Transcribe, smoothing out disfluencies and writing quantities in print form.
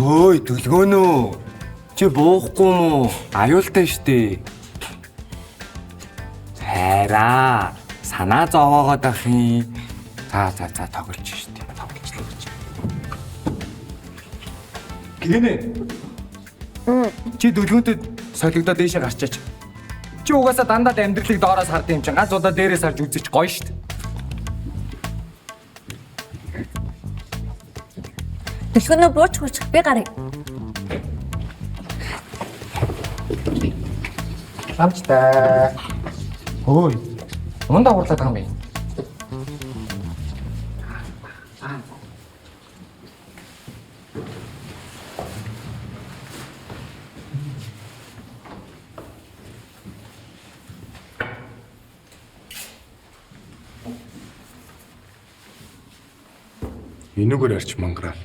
Хөөй, дүлгөөнөө. Чи буухгүй мүү? Аюултай штэ. Хайраа. Санаа зовоогоод ах юм. За за за тоглож штэ. Тоглолцлоо гэж. Гинэ. Чи дүлгөөнтэй солигдоод дээшээ гарчаач. Чи угаасаа дандаа л амьдралыг доороос хардсан юм чинь ганц удаа дээрээс харж үзэж гоё штэ. Дэлгөнөө бууч хуучих би гарыг. Ламчтай. Хөөй. Мундаа хурлаад байгаа юм бэ? Энүүгээр арч мангараа.